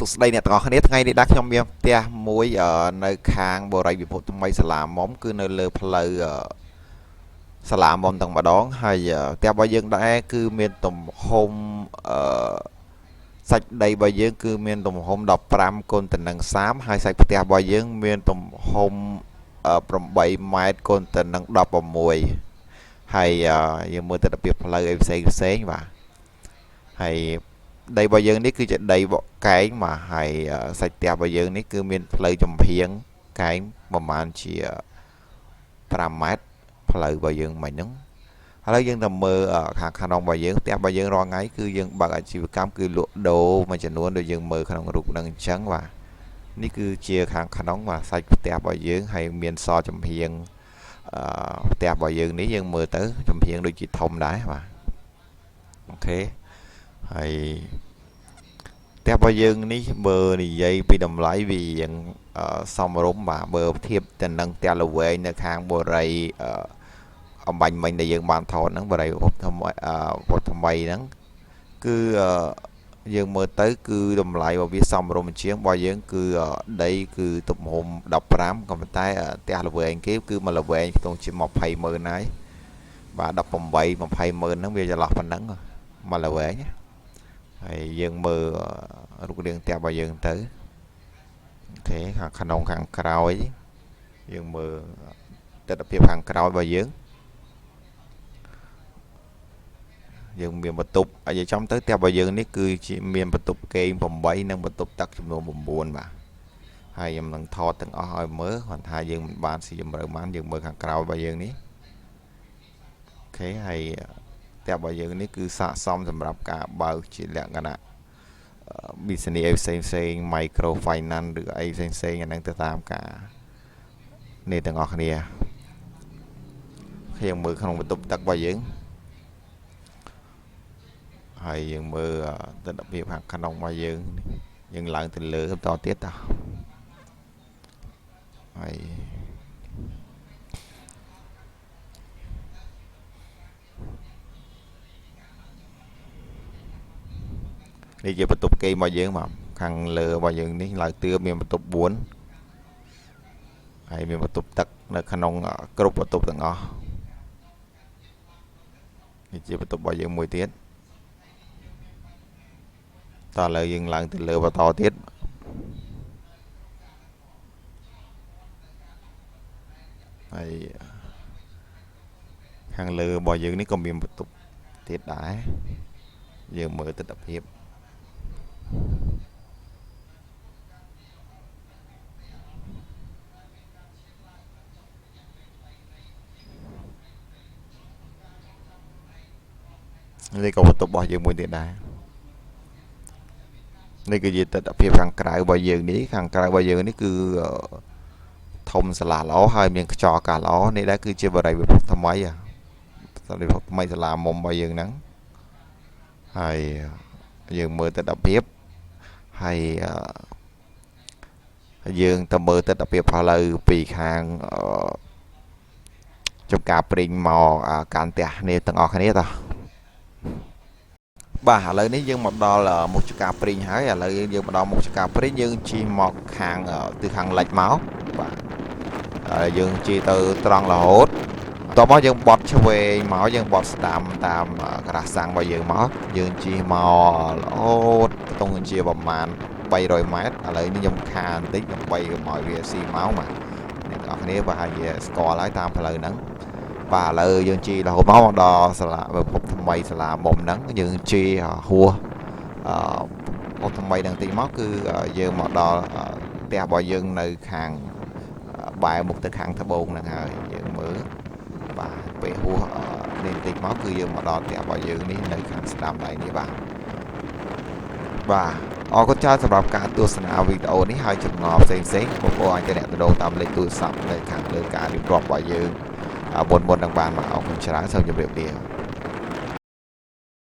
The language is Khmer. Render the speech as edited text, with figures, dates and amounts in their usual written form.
សួស្តីអ្នកទាំងអស់គ្នាថ្ងៃនេះដែរខ្ញុំមានផ្ទះមួយនៅខាងបូរីពិភពថ្មីសាលាមុំគឺនៅលើផ្លូវសាលាមុំទាំងម្ដងហើយផ្ទះរបស់យើងដែរគឺមានទំហំអឺសាច់ដីរបស់យើងគឺមានទំហំ15គុណទៅនឹង30ហើយសាច់ផ្ទះរបស់យើងមានទំហំ8ម៉ែត្រគុណទៅនឹង16ហើយយើងមើលទិដ្ឋភាពផ្លូវអីផ្សេងផ្សេងបាទហើយដីរបស់យើងនេះគឺជាដីបកកែងបាទហើយសាច់ផ្ទះរបស់យើងនេះគឺមានផ្លូវចំហៀងកែងប្រហែលជា5ម៉ែត្រផ្លូវរបស់យើងមិញហ្នឹងឥឡូវយើងទៅមើលខាងក្នុងរបស់យើងផ្ទះរបស់យើងរាល់ថ្ងៃគឺយើងបើកអាជីវកម្មគឺលក់ដូរមួយចំនួនដូចយើងមើលក្នុងរូបហ្នឹងអញ្ចឹងបាទនេះគឺជាខាងក្នុងបាទសាច់ផ្ទះរបស់យើងហើយមានសល់ចំហៀងផ្ទះរបស់យើងនេះយើងមើលទៅចំហៀងដូចជាធំដែរបាទអូខេហើយផ្ទះរបស់យើងនេះបើនិយាយពីតម្លៃវារៀងសមរម្យបាទបើធៀបទៅនឹងផ្ទះល្វែងនៅខាងបូរីអំបញ្ញមិញដែលយើងបានថតហ្នឹងបរិយភពថ្មីភពថ្មីហ្នឹងគឺយើងមើលទៅគឺតម្លៃរបស់វាសមរម្យជាងរបស់យើងគឺដីគឺទំហំ15ក៏ប៉ុន្តែផ្ទះល្វែងគេគឺមួយល្វែងខ្ទង់ជា20ម៉ឺនហើយបាទ18 20ម៉ឺនហ្នឹងវាចន្លោះប៉ុណ្ណឹងមួយល្វែងហើយយើងមើលរូបរាងផ្ទះរបស់យើងទៅអូខេខាងក្នុងខាងក្រោយយើងមើលទិដ្ឋភាពខាងក្រោយរបស់យើងយើងមានបន្ទប់និយាយចំទៅផ្ទះរបស់យើងនេះគឺជាមានបន្ទប់គេង8និងបន្ទប់ទឹកចំនួន9បាទហើយខ្ញុំនឹងថតទាំងអស់ឲ្យមើលគាត់ថាយើងមិនបានស៊ីជម្រៅបានយើងមើលខាងក្រោយរបស់យើងនេះអូខេហើយផ្ទះរបស់យើងនេះគឺស័ក្តិសមសម្រាប់ការបើកជាលក្ខណៈ business អីផ្សេងផ្សេង micro finance ឬអីផ្សេងផ្សេងអាហ្នឹងទៅតាមការនេះទាំងអស់គ្នាខ្ញុំមើលក្នុងបន្ទប់ទឹករបស់យើងហើយយើងមើលទិដ្ឋភាពខាងក្នុងរបស់យើងយើងឡើងទៅលើបន្តទៀតតោះហើយនេះជាបន្ទប់គេងរបស់យើងបាទខាងលើរបស់យើងនេះឡើងទឿមានបន្ទប់4ហើយមានបន្ទប់ទឹកនៅក្នុងគ្រប់បន្ទប់ទាំងអស់នេះជាបន្ទប់របស់យើងមួយទៀតតោះឥឡូវយើងឡើងទៅលើបន្តទៀតហើយខាងលើរបស់យើងនេះក៏មានបន្ទប់ទៀតដែរយើងមើលទិដ្ឋភាពនេះក៏បន្ទប់របស់យើងមួយទៀតដែរនេះគឺជាទិដ្ឋភាពខាងក្រៅរបស់យើងនេះខាងក្រៅរបស់យើងនេះគឺធំសាលាល្អហើយមានខ្យល់អាកាសល្អនេះដែរគឺជាបរិយាពិភពថ្មីបរិយាពិភពថ្មីសាលាមុំរបស់យើងហ្នឹងហើយយើងមើលទិដ្ឋភាពហើយយើងទៅមើលទិដ្ឋភាពផ្លូវពីខាងចំការព្រីងមកកាន់ផ្ទះនេះទាំងអស់គ្នាតោះបាទឥឡូវនេះយើងមកដល់មុខចំការព្រីងហើយឥឡូវយើងមកដល់មុខចំការព្រីងយើងជិះមកខាងទិសខាងលិចមកបាទយើងជិះទៅត្រង់រហូតតោះមកយើងបត់ឆ្វេងមកយើងបត់ស្ដាំតាមក្រាស់សាំងរបស់យើងមកយើងជិះមករហូតខ្ទង់ជាប្រមាណ300ម៉ែត្រឥឡូវនេះខ្ញុំខានបន្តិចដើម្បីកុំឲ្យវាស៊ីម៉ោងបាទអ្នកទាំងអស់គ្នាប្រហែលជាស្គាល់ហើយតាមផ្លូវហ្នឹងបាទឥឡូវយើងជិះរហូតមកដល់សាលាពិភពថ្មីសាលាមុំហ្នឹងយើងជិះហួសពិភពថ្មីហ្នឹងតិចមកគឺយើងមកដល់ផ្ទះរបស់យើងនៅខាងបែរមុខទៅខាងត្បូងហ្នឹងហើយយើងមើលបាទពេលហួសនេះបន្តិចមកគឺយើងមកដល់ផ្ទះរបស់យើងនេះនៅខាងស្ដាំដៃនេះបាទបាទអរគុណច្រើនសម្រាប់ការទស្សនាវីដេអូនេះហើយចម្ងល់ផ្សេងៗបងប្អូនអាចទំនាក់ទំនងតាមលេខទូរស័ព្ទនៅខាងលើការរៀបរាប់របស់យើងមុននឹងបានមកអរគុណច្រើនសូមជម្រាបលា